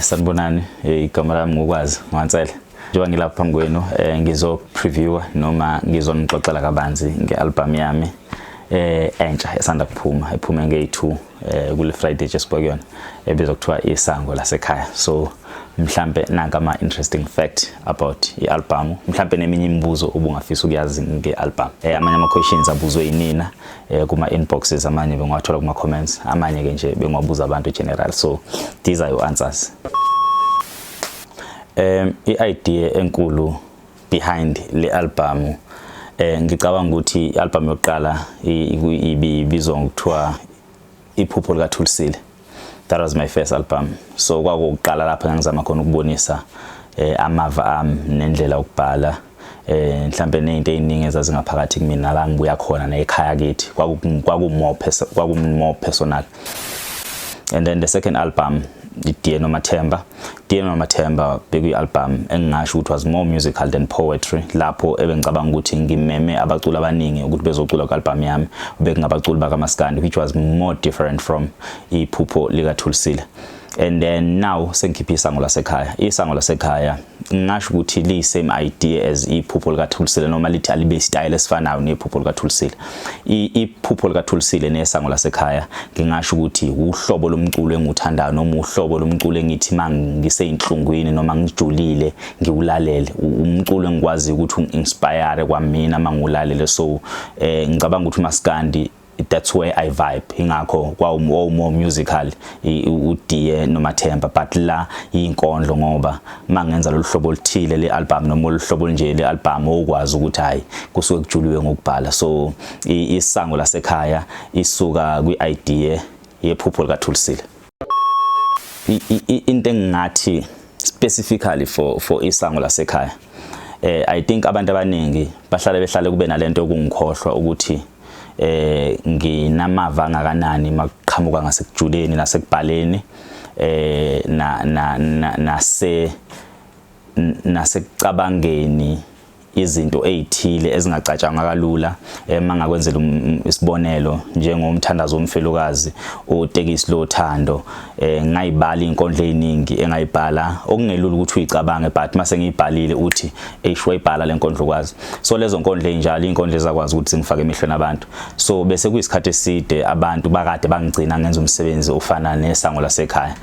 Sanibonani, igama lami nguKwazi Ngwansele. Njengoba ngilapha phambi kwenu, ngizo preview noma ngizonixoxela kabanzi ngealbum yami entsha esanda kuphuma, ephume nge2 kule Friday nje sibuka kuyona, ebizwa kuthiwa Isango Lasekhaya. So mhlambe nanka ama interesting fact about ialbum, mhlambe neminye imibuzo obungafisa ukuyazi ngealbum. Amanye ama questions abuzwe yinina kuma inboxes, amanye bengiwathola kuma comments, amanye ke nje bengiwabuza abantu general. So these are your answers. I-idea enkulu behind le album, ngicabanga ukuthi i-album yokuqala ibizwa ngokuthiwa Iphupho likaThulisile. That was my first album, so kwakuqala lapha ngizama khona ukubonisa amava ami nendlela yokubhala, mhlambe nezinto eziningi ezazingaphakathi kumina, la ngibuya khona nekhaya kithi. Kwaku more personal. And then the second album, iDear Nomathemba, Dear Nomathemba bekuyi album engingasho ukuthi was more musical than poetry, lapho ebengicabanga ukuthi ngimeme abaculi abaningi ukuthi bezocula ku album yami, bekungabaculi bakaMaskandi, which was more different from Iphupho likaThulisile. And then now sengikhipha Isango Lasekhaya. Isango Lasekhaya ngingasho ukuthi li same idea as Iphupho likaThulisile, noma lithi alibe style esifanayo nephupho likaThulisile. Iphupho likaThulisile neSango Lasekhaya, ngingasho ukuthi uhlobo lomculo enguthandayo, noma uhlobo lomculo engithi mangiseyinhlungwini noma ngijulile ngiwulalele, umculo engikwazi ukuthi unginspire kwamina mangiwulalele. So ngicabanga ukuthi uMaskandi, that's where I vibe, ingakho kwawu more musical uDear Nomathemba, but la inkondlo, ngoba mangenza lolu hlobo oluthile le album noma olu hlobo nje le album, okwazi ukuthi hayi, kusuke kujuliwe ngokubhala. So Isango Lasekhaya isuka kwi idea yephupho likaThulisile. Into engingathi specifically for Isango Lasekhaya, I think abantu abaningi bahlale behlale kube nalento yokungikhohlwa ukuthi nginamava angakanani makuqhamuka ngasekujuleni nasekubhaleni, na na nase nasekucabangeni izinto ezithile ezingacatshangwa kalula. Mangakwenzela isibonelo, njengomthandazo womfelokazi, utekisi lothando, ngayibhala izinkondlo eziningi engayibhala okungelula ukuthi uyicabange, but mase ngiyibhalile uthi, "Eish, wayibhala le nkondlo kwazi." So lezo nkondlo ezinjalo, izinkondlo ezakwazi ukuthi zingifake emehlweni abantu. So bese kuyisikhathi eside abantu bakade bangigcina ngenza umsebenzi ofana neSango Lasekhaya,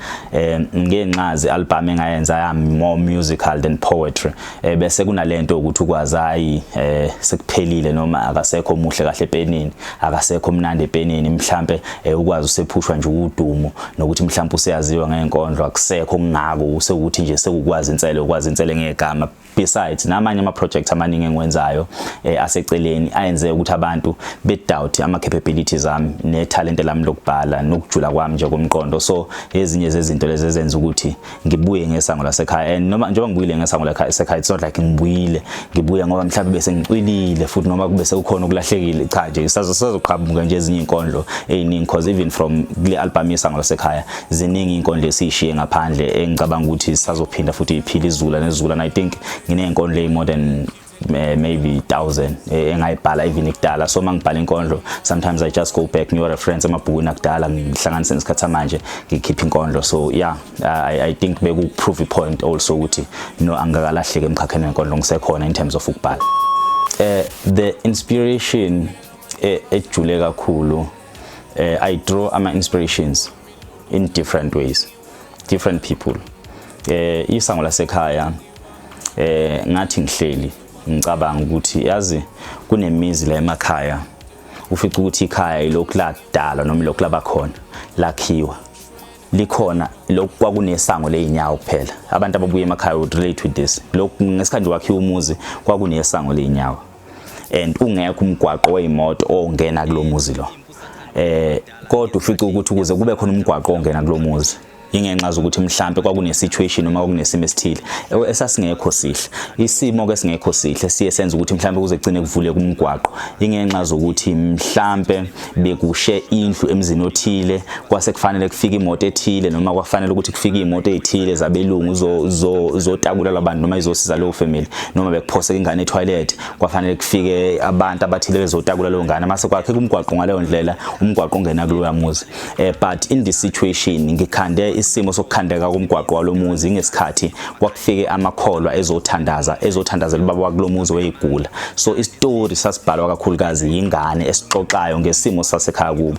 ngenxa ze album engayenza yami more musical than poetry. Bese kunalento ukuthi ukwazi, hayi, sekuphelile noma akasekho muhle kahle epenini, akasekho mnandi epenini, mhlambe ukwazi usephushwa nje udumo nokuthi mhlambe useyaziwa ngenkondlo, akusekho kungako, usekuthi nje sekukwazi insele, ukwazi insele ngegama. Besides namanye ama projects amaningi engiwenzayo aseceleni ayenze ukuthi abantu be doubt ama capabilities ami ne talent lami lokubhala nokujula kwami nje komqondo. So ezinye zezinto lezi ezenza ukuthi ngibuye ngeSango Lasekhaya. And noma njengoba ngibuyile ngeSango Lasekhaya, it's not like ngibuyile, ngibuya ngoba mhlawumbe bese ngicwilile futhi noma kube sekukhona okulahlekile. Cha nje, sazoqhamuka nje ezinye inkondlo eziningi, because even from kule album yeSango Lasekhaya ziningi inkondlo esishiye ngaphandle engicabanga ukuthi sazophinda futhi iphile izula nezula. And I think nginey'nkondlo eyi-more than maybe 1000 engayibhala even kudala. So mangibhala inkondlo, sometimes I just go back ngiyo reference amabhukwini akudala, ngihlanganise nesikhathi samanje, ngikhipha inkondlo. So yeah, I think beku prove a point also ukuthi no, angikakalahleki emkhakheni wenkondlo, ngisekhona in terms of ukubhala. The inspiration ejule kakhulu, I draw ama inspirations in different ways, different people. Isango Lasekhaya, ngathi ngihleli ngicabanga ukuthi yazi kunemizi la emakhaya, ufica ukuthi ikhaya ilokhu ladala noma ilokhu labakhona, lakhiwa likhona, lokhu kwakunesango ley'nyawo kuphela. Abantu ababuya emakhaya would relate with this. Lokhu ngesikhathi wakhiwa umuzi kwakunesango ley'nyawo and ungekho umgwaqo wey'moto ongena kulo muzi lo. Kodwa ufica ukuthi ukuze kube khona umgwaqo ongena kulo muzi, ingenxa zokuthi mhlambe kwakune situation noma kwakunesimo esithile esasingekho sihle. Isimo ke singekho sihle siye senza ukuthi mhlambe kuze kugcine kuvuleke umgwaqo, ingenxa zokuthi mhlambe bekushe indlu emzini othile, kwase kufanele kufike imoto ethile noma kwafanele ukuthi kufike imoto ezithile zabelungu zotakula labantu noma izosiza leyo family, noma bekuphoseka ingane etoilet, kwafanele kufike abantu abathile bezotakula leyo ngane, mase kwakhe umgwaqo ngaleyo ndlela, umgwaqo ongena kuloya muzi. But in this situation ngikhande Isimo sokukhandeka komgwaqo walomuzi ngesikhathi kwakufike amakholwa ezothandaza, ezothandazela ubaba wakulomuzi weyigula. So isitori sasibhalwa kakhulukazi yingane esixoxayo ngesimo sasekhaya kubo.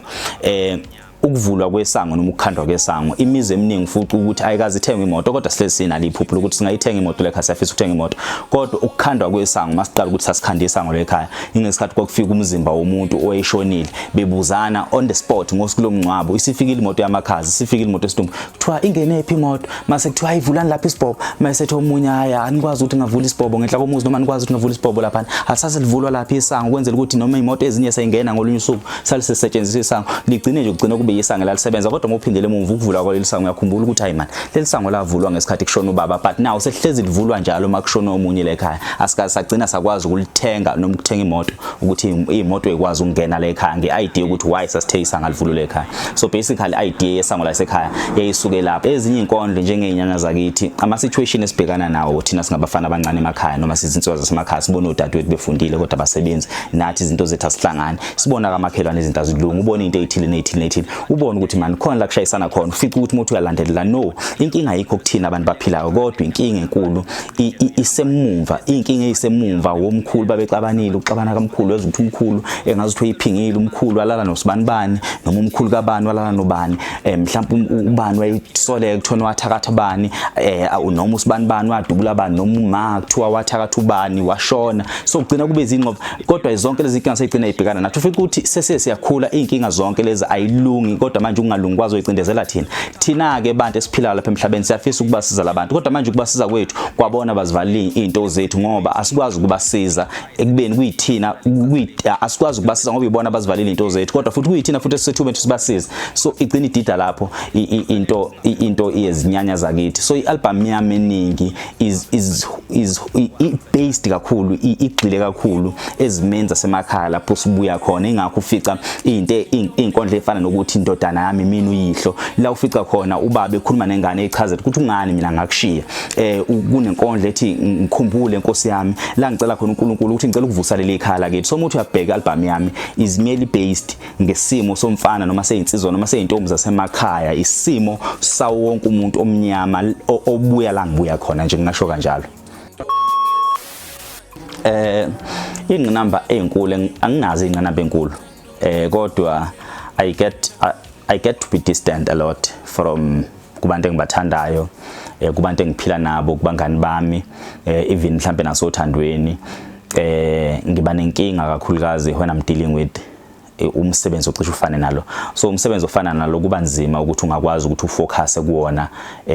Ukuvulwa kwesango noma ukukhandwa kwesango, imizi eminingi futhi ukuthi ayikaze ithengwe imoto, kodwa sihlezi sinalo iphupho lokuthi singayithenga imoto lekhaya, siyafisa ukuthenga imoto. Kodwa ukukhandwa kwesango, masiqala ukuthi sasikhanda isango lekhaya, ingesikhathi kwakufika umzimba womuntu owayeshonile, bebuzana on the spot ngosuku lomngcwabo, isifikile imoto yamakhazi, isifikile imoto esidumbu, kuthiwa ingene phi imoto? Mase kuthiwa ayivulani lapha isibhobo. Mase ethi omunye, hayi, anikwazi ukuthi ngavula isibhobo ngenhla komuzi, noma nikwazi ukuthi ngavula isibhobo lapha, alisase livulwa lapha isango, kwenzela ukuthi noma imoto ezinye seyingena ngolunye usuku salisetshenziswa isango, ligcine nje kugcina kube isango lalisebenza. Kodwa uma uphindele emuva ukuvulwa kwaleli sango, uyakhumbula ukuthi hayi man, leli sango lavulwa ngesikhathi kushona ubaba, but now selihlezi livulwa njalo uma kushona omunye lekhaya. Asikaze sagcina sakwazi ukulithenga noma ukuthenga imoto, ukuthi imoto ikwazi ukungena la ekhaya, nge-idea ukuthi why sasithe isango alivulwe la ekhaya. So basically idea yesango lasekhaya yayisuke lapho. Ezinye inkondlo njengey'nyanya zakithi, ama-situation esibhekana nawo thina singabafana abancane emakhaya noma sizinsizwa zasemakhaya, sibone odadewethu befundile kodwa abasebenzi, nathi izinto zethu asihlangani, sibona kamakhelwane izinto azilungi, ubone into ey'thile ney'thile ney'thile, ubone ukuthi mani khona la kushayisana khona, ufice ukuthi umuntu uyalandelela. No, inkinga ayikho kuthina abantu baphilayo, kodwa inkinga enkulu isemumva, inkinga eyisemumva. Womkhulu babexabanile, ukuxabana kamkhulu wezwa ukuthi umkhulu engazi ukuthi uyiphingile, umkhulu walala nosibanibani, noma umkhulu kabani walala nobani, mhlawumbe ubani wayesoleka kuthiwa wathakatha bani, noma usibanibani wadubula bani, noma uma kuthiwa wathakatha ubani washona. So kugcina kube izingxoxo, kodwa zonke lezi inkinga seyigcina ibhekana nathi. Ufika ukuthi sese siyakhula, inkinga zonke lezi ayilungi, kodwa manje ukungalungi kwazo icindezela thina. Thina-ke bantu esiphilayo lapha emhlabeni siyafisa ukubasiza labantu, kodwa manje ukubasiza kwethu kwabona bazivalile iy'nto zethu, ngoba asikwazi ukubasiza ekubeni kuyithina, asikwazi ukubasiza ngoba ibona bazivalile iy'nto zethu, kodwa futhi kuyithina futhi esisethubeni ukuthi sibasize. So igcina idida lapho into yezinyanya zakithi. So i-album yami eningi is based kakhulu, igxile kakhulu ezimeni zasemakhaya lapho sibuya khona. Ingakho ufica into inkondlo efana nokuthi "Indodana yami, mina uyihlo", la ufica khona ubaba ekhuluma nengane, echazela ukuthi ungani mina ngakushiya. Kunenkondlo ethi "Ngikhumbule Nkosi yami", la ngicela khona uNkulunkulu ukuthi ngicela ukuvusa leli khaya lakithi. So uma uthi uyabheka, album yami is merely based ngesimo somfana noma seyinsizwa noma seyintombi zasemakhaya, isimo sawo wonke umuntu omnyama obuya la ngibuya khona nje, ngingasho kanjalo. Ingqinamba ezinkulu, anginazo ingqinamba enkulu, kodwa I get to be distant a lot from kubantu engibathandayo, kubantu engiphila nabo, kubangani bami, even mhlambe nasothandweni. Ngiba nenkinga kakhulukazi when I'm dealing with umsebenzi ocishe ufane nalo. So umsebenzi ofana nalo kuba nzima ukuthi ungakwazi ukuthi ufocus kuwona,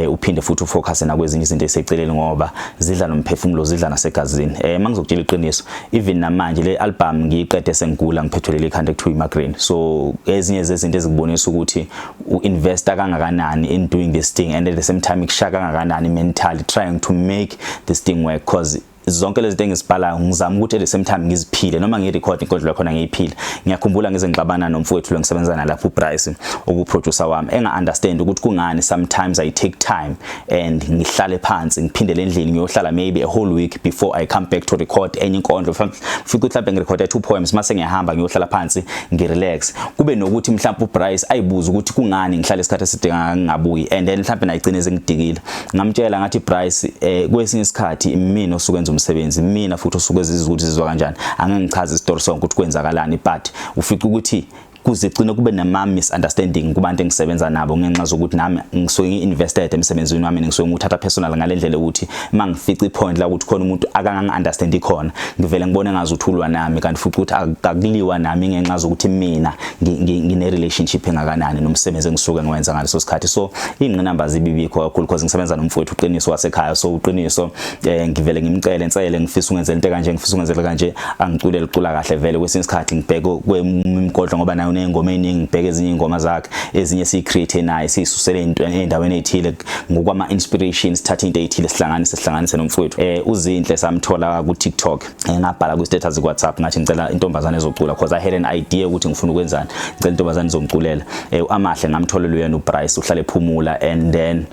uphinde futhi ufocus nakwezinye izinto eseceleni, ngoba zidla nomphefumulo, zidla nasegazini. Mangizokutshela iqiniso, even namanje le album ngiyiqede sengigula, ngiphethwe leli khanda ekuthiwa migraine. So ezinye zezinto ezikubonisa ukuthi uinvesta kangakanani in doing this thing and at the same time ikushaya kangakanani mentally trying to make this thing work, cause zonke lezi zinto engizibhalayo ngizama ukuthi at the same time ngiziphile, noma ngirecord inkondlo yakhona ngiyiphile. Ngiyakhumbula ngize ngixabana nomfowethu lo ngisebenza naye lapho, uBryce, okuproducer wami, enga understand ukuthi kungani sometimes I take time and ngihlale phansi, ngiphindele endlini, ngiyohlala maybe a whole week before I come back to record enye inkondlo. Futhi mhlawumbe ngirecord two poems, mase ngiyahamba ngiyohlala phansi, ngirelax, kube nokuthi mhlawumbe uBryce ayibuza ukuthi kungani ngihlala isikhathi eside ngingabuyi, and then mhlawumbe nayigcine sengidikile. Ngamtshela ngathi, "Bryce, kwesinye isikhathi mina osuke enza umsebenzi, mina futhi osuke ezizwa ukuthi zizwa kanjani. Angeke ngichaze isitori sonke ukuthi kwenzakalani, but ufica ukuthi kuzigcina kube nama misunderstanding kubantu engisebenza nabo ngenxa zokuthi nami ngisuke ngi-invested emsebenzini wami, ngisuke nguthatha personal ngale ndlela ukuthi mangifica ipoint la ukuthi khona umuntu akangangi understand khona, ngivele ngibone ngazi ukuthi ulwa nami, kanti futhi ukuthi akuliwa nami, ngenxa zokuthi mina ngine relationship engakanani nomsebenzi engisuke ngiwenza ngaleso sikhathi." So ingqinamba zibibikho kakhulu because ngisebenza nomfowethu uqiniso wasekhaya. So uqiniso, ngivele ngimcele nsele, ngifisa ungenzela into kanje, ngifisa ungenzela kanje, angiculele, ucula kahle vele. Kwesinye isikhathi ngibheke kwemgodlo ngoba nayo uney'ngoma ey'ningi, ngibheke ezinye iy'ngoma zakhe, ezinye siyi-create naye, siyisusele ey'ndaweni ey'thile ngokwama-inspiration, sithathe into ey'thile sihlanganise nomfowethu. UZinhle samthola ku-TikTok. Ngabhala kwi-status ku-WhatsApp ngathi ngicela intombazane ezocula, because I had an idea ukuthi ngifuna ukwenzani, ngicela intombazane ezomculela. Amahle ngamtholela uyena uBryce, uhlale ephumula. And then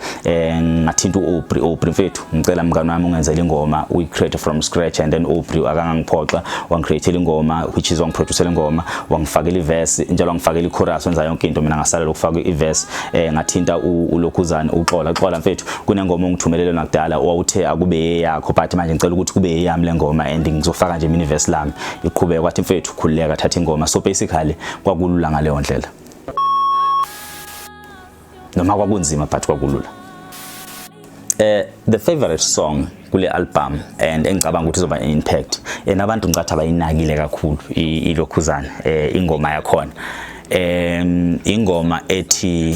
ngathinta u-Aubrey. "Aubrey mfethu, ngicela mngani wami ungenzele ingoma, uyi-create from scratch." And then Aubrey akangangiphoxa, wangicreatela ingoma, which is wangiproducela ingoma, wangifakela iverse. Njalo ngifakela i-chorus, wenza yonke into, mina ngasalela ukufaka i-verse. Ngathinta ulokhuzana uXola, "Xola mfethu, kunengoma ongithumelele nakudala, wawuthe akube yakho, but manje ngicela ukuthi kube eyami le ngoma and ngizofaka nje mina i-verse lami iqhubeke." Kwathi, "Mfethu, khululeka, thatha ingoma." So basically kwakulula ngaleyo ndlela, noma kwakunzima, but kwakulula. The favorite song kule album and engicabanga ukuthi izoba impact and abantu ngicathi abayinakile kakhulu, ilokhuzana, ingoma yakhona, ingoma ethi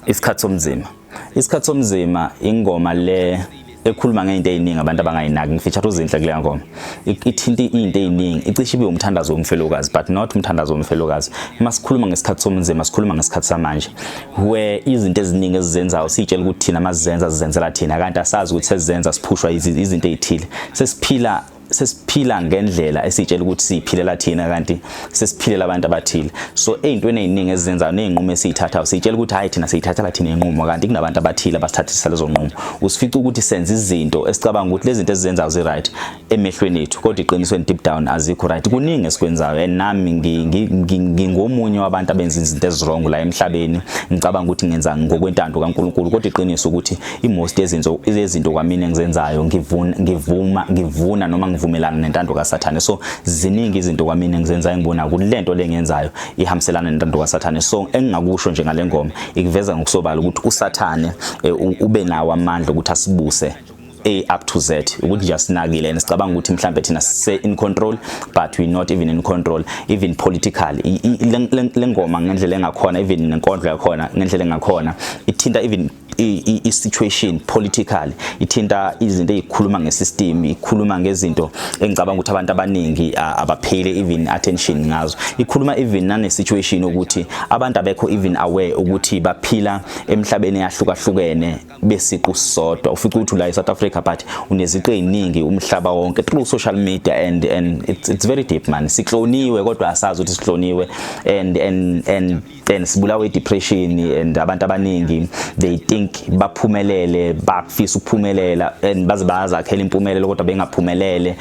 "Isikhathi Somzima". "Isikhathi Somzima" ingoma le ekhuluma ngento eziningi abantu abangayinaki. Ngifeature uZinhle kule ngoma. Ithinta into eziningi, icishe ibe umthandazo womfelokazi, but not umthandazo womfelokazi. Masikhuluma ngesikhathi somzima, sikhuluma ngesikhathi samanje where izinto eziningi ezizenzayo sitshela ukuthi thina mazizenza zizenzela thina, kanti asazi ukuthi sezizenza siphushwa izinto ezithile. Sesiphila ngendlela esitshela ukuthi siyiphilela thina, kanti sesiphilela abantu abathile. So ey'ntweni ey'ningi ezizenzayo ney'nqumo esiyithathayo, siyitshela ukuthi hhayi, thina siyithathela thina iy'nqumo, kanti kunabantu abathile abasithathisa lezo nqumo. Usifica ukuthi senza izinto esicabanga ukuthi lezi zinto esizenzayo zi-right emehlweni ethu, kodwa iqinisweni, deep down, azikho right. Kuningi esikwenzayo and nami ngingomunye wabantu abenza izinto ezi-wrong la emhlabeni. Ngicabanga ukuthi ngenza ngokwentando kaNkulunkulu, kodwa iqiniso ukuthi i-most yezinto kwamina engizenzayo ngivuna ngivuma ngivuna noma ngivumelana nentando kaSathane. So ziningi izinto kwamina engizenzayo engibona ukuthi lento le engiyenzayo ihambiselana nentando kaSathane. So engingakusho nje ngale ngoma, ikuveza ngokusobala ukuthi uSathane ube nawo amandla ukuthi asibuse A up to Z, ukuthi nje asinakile and sicabanga ukuthi mhlambe thina sise in control, but we not even in control, even politically. Le ngoma ngendlela engakhona, even nenkondlo yakhona ngendlela engakhona, ithinta even i-situation politically, ithinta izinto ezikhuluma nge-system, ikhuluma ngezinto engicabanga ukuthi abantu abaningi abaphile even attention ngazo. Ikhuluma even nane situation ukuthi abantu abekho even aware ukuthi baphila emhlabeni eyahlukahlukene besiqu sodwa. Ufica ukuthi la eSouth Africa, but uneziqu eziningi umhlaba wonke through social media and it's very deep, man. Sikloniwe kodwa asazi ukuthi sikloniwe and sibulawe depression and abantu abaningi, they think baphumelele, bafisa ukuphumelela and baze bazakhela impumelelo, kodwa bengaphumelele,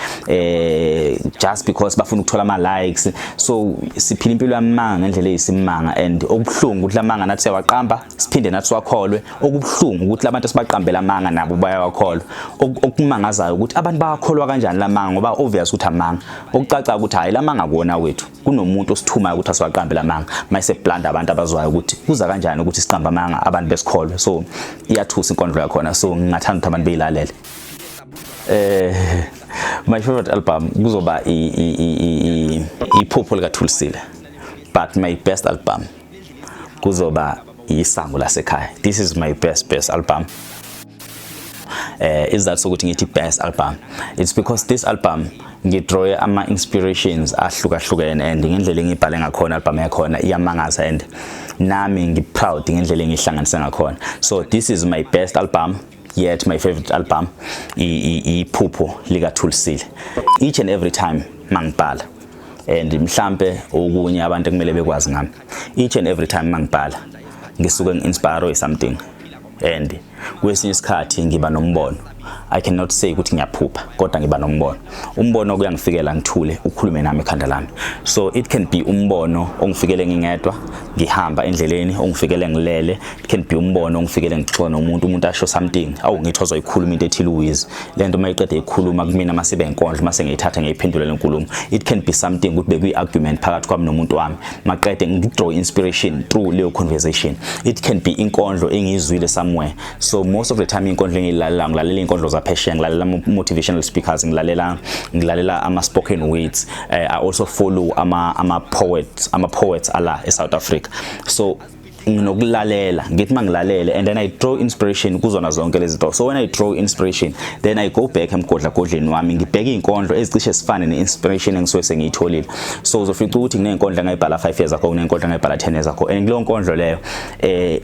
just because bafuna ukuthola ama likes. So siphila impilo yamanga ngendlela eyisimanga and okubuhlungu ukuthi lamanga nathi siyawaqamba, siphinde nathi siwakholwe. Okubuhlungu ukuthi labantu esibaqambela amanga nabo bayawakholwa. Okumangazayo ukuthi abantu bayakholwa kanjani lamanga, ngoba obvious ukuthi amanga, okucaca ukuthi hayi, lamanga kuwona wethu, kunomuntu osithumayo ukuthi asiwaqambe lamanga, mayise blanda abantu abazwayo ukuthi kuza kanjani ukuthi siqambe amanga abantu besikholwe. So iyathusa inkondlo yakhona, so ngingathanda ukuthi abantu beyilalele. My favorite album kuzoba "Iphupho likaThulisile", but my best album kuzoba "Isango Lasekhaya". This is my best best album. Isizathu sokuthi ngithi best album, it's because this album ngidraw ama inspirations ahlukahlukene and ngendlela engibhale ngakhona album yakhona iyamangaza and nami ngi-proud ngendlela engihlanganise ngakhona. So this is my best album, yet my favorite album "Iphupho likaThulisile". Each and every time mangibhala, and mhlambe okunye abantu ekumele bekwazi ngami, each and every time mangibhala ngisuke ngi-inspire something and kwesinye isikhathi ngiba nombono. I cannot say ukuthi ngiyaphupha, kodwa ngiba nombono. Umbono kuyangifikela ngithule, ukhulume nami ekhanda lami. So it can be umbono ongifikele ngingedwa ngihamba endleleni, ongifikele ngilele. It can be umbono ongifikele ngixoxa nomuntu, umuntu asho something, awu, ngithi ozoyikhuluma into ethile uwizi lento, mayiqeda ikhuluma kumina masibe inkondlo, mase ngiyithatha ngiyiphendule le nkulumo. It can be something ukuthi bekuyi argument phakathi kwami nomuntu wami, maqede ngidraw inspiration through leyo conversation. It can be inkondlo engiyizwile somewhere. So most of the time inkondlo engiyilalela, ngilalela inkondlo zaphesheya, ngilalela motivational speakers, ngilalela ama spoken words. I also follow ama poets ala eSouth Africa. So nginokulalela, ngithi mangilalele and then I draw inspiration kuzona zonke lezi zinto. So when I draw inspiration, then I go back emgodla godleni wami, ngibheke izinkondlo ezicishe sifane ne-inspiration engisuke sengiyitholile. So uzofica ukuthi kunenkondlo engayibhala 5 years ago, kunenkondlo engayibhala 10 years ago, and kuleyo nkondlo leyo,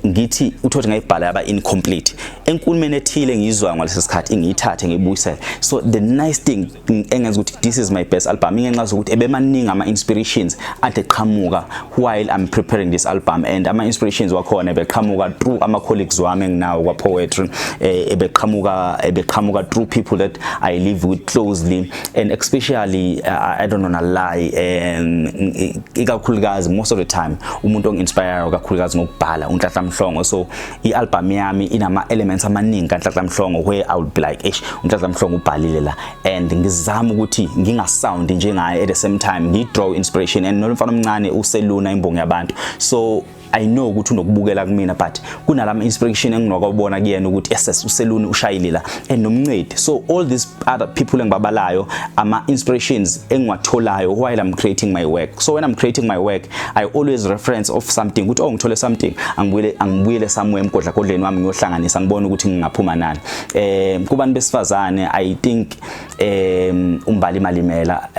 ngithi uthothi ngayibhala yaba incomplete. Enkulumeni ethile engiyizwayo ngalesi sikhathi, ngiyithathe ngiyibuyisele. So the nice thing engenza ukuthi this is my best album, ingenxa zokuthi ebemaningi ama inspirations ade qhamuka while I'm preparing this album, and ama inspirations wakhona ebeqhamuka through ama colleagues wami enginawo kwa poetry, ebeqhamuka through people that I live with closely, and especially, I don't wanna lie, ikakhulukazi most of the time umuntu ongi-inspire kakhulukazi ngokubhala uNhlanhla Mhlongo. So i-album yami inama elements amaningi kaNhlanhla Mhlongo, where I would be like, "Eish, uNhlanhla Mhlongo ubhalile la," and ngizama ukuthi ngingasound njengaye, at the same time ngi-draw inspiration. And nomfana omncane useluna, imbongi yabantu, so I know ukuthi unokubukela kumina, but kunalama inspiration enginokubona kuyena ukuthi ss useluni ushayile la, and nomncedi. So all these other people engibabalayo, ama inspirations engiwatholayo while I'm creating my work. So when I'm creating my work, I always reference of something ukuthi, oh, ngithole something, angibuyele somewhere emgodlagodleni wami, ngiyohlanganisa, ngibone ukuthi ngingaphuma nani. Kubantu besifazane, I think uMbali Malimela,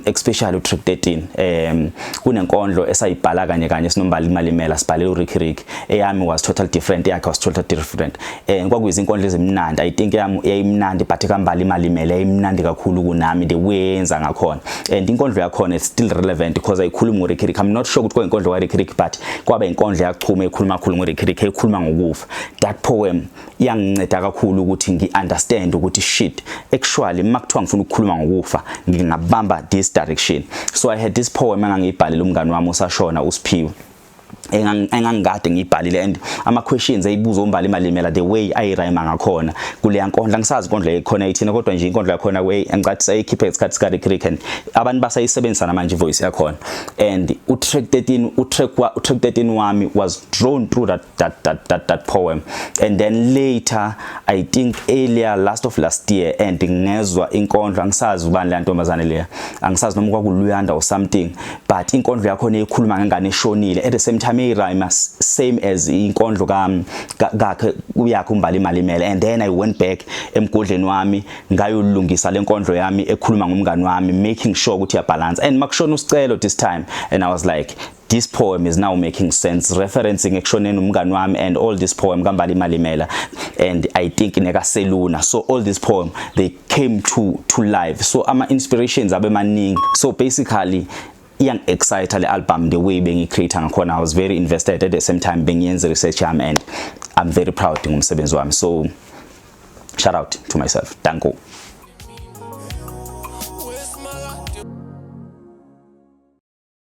especially uTrack 13. Kunenkondlo esayibhala kanye kanye sinoMbali Malimela, sibhalele uRicky Rick. Eyami was total different, yakhe was total different. Kwakuyizinkondlo ezimnandi. I think eyami yayimnandi, but kaMbali Malimela yayimnandi kakhulu kunami, the way yenza ngakhona. And inkondlo yakhona is still relevant because ayikhuluma ngoRicky Rick. I'm not sure ukuthi kuyinkondlo kaRicky Rick, but kwaba inkondlo yachuma ekhuluma kakhulu ngoRicky Rick, ekhuluma ngokufa. That poem iyanginceda kakhulu ukuthi ngi-understand ukuthi, shit, actually makuthiwa ngifuna ukukhuluma ngokufa, ngingabamba this direction. So I had this poem engangiyibhalele umngani wami osashona, uSiphiwe, engangikade ngiyibhalile, and ama questions ayibuza uMbali Malimela, the way ayirhyme ngakhona kuleya nkondlo. Angisazi inkondlo ekhona ithina, kodwa nje inkondlo yakhona way engicathi sayikhipha isikhathi sika Rick, and abantu basayisebenzisa namanje ivoice yakhona. And utrack 13, utrack 13 wami was drawn through that poem. And then later, I think earlier, last of last year, and ngezwa inkondlo, angisazi ubani le ntombazane leya, angisazi noma kwakuluyanda or something, but inkondlo yakhona ekhuluma ngengane eshonile, at the same time eyirhyme same as inkondlo ka kakhe uyakhe uMbali Malimela. And then I went back emgodleni wami, ngayolungisa le nkondlo yami ekhuluma ngomngani wami, making sure ukuthi iyabalance. And makushona uSicelo this time, and I was like, this poem is now making sense, referencing ekushoneni umngani wami and all this poem kaMbali Malimela, and I think nekaseluna. So all this poem, they came to life. So ama inspirations abe maningi. So basically iyang-excite le album, the way bengi-create ngakhona. I was very invested, at the same time bengiyenza research yami, and I'm very proud ngomsebenzi wami. So shout out to myself. Danko.